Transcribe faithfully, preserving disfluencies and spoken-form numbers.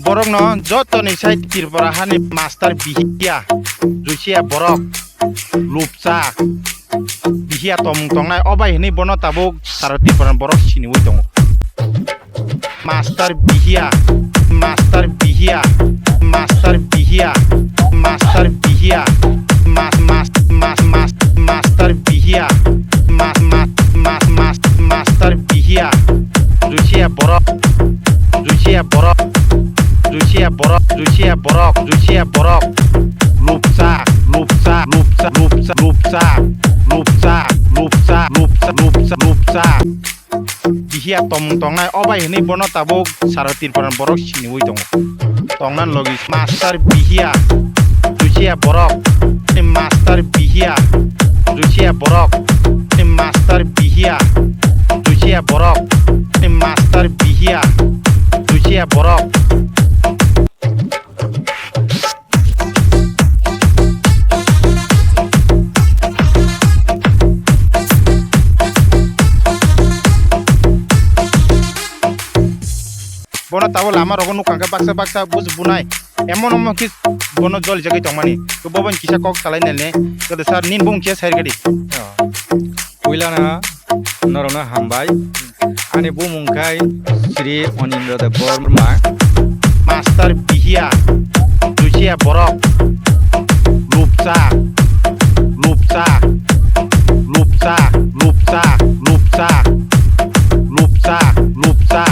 Borokno jotoni sai Tripura hani master bihiya, jusiya borok, lupsa, bihiya tomung tongnai, obai hinwi bono tabuk sara Tripura borok siniwi tongo. Master bihiya, master bihiya, master bihiya, master bihiya, mas mas mas mas master bihiya, mas mas mas mas master bihiya, jusiya borok, jusiya borok, jusiya borok, jusiya borok, jusiya borok, lupsa, lupsa, lupsa, lupsa, lupsa, lupsa, lupsa, lupsa, lupsa, lupsa. Bihiya tomung tongnai, obai hinwi bono tabuk sara Tripura borok siniwi tongo. Tongnan logi master bihiya, jusiya borok, master bihiya, jusiya borok, master bihiya, jusiya borok, master bihiya, jusiya borok. Bono tabuk lama rogo nukha khe baksa baksa buj bunai emon omo khe bono joli jagwi tongmani. To bobo ni kisa kok salai nai le, kede sir nin bung khe sai gadi. Puilana norokno hambai. Ani bumung khai Sri Onindra Debbarma. Master bihiya, jusiya borok, lupsa, lupsa, lupsa, lupsa, lupsa, lupsa, lupsa,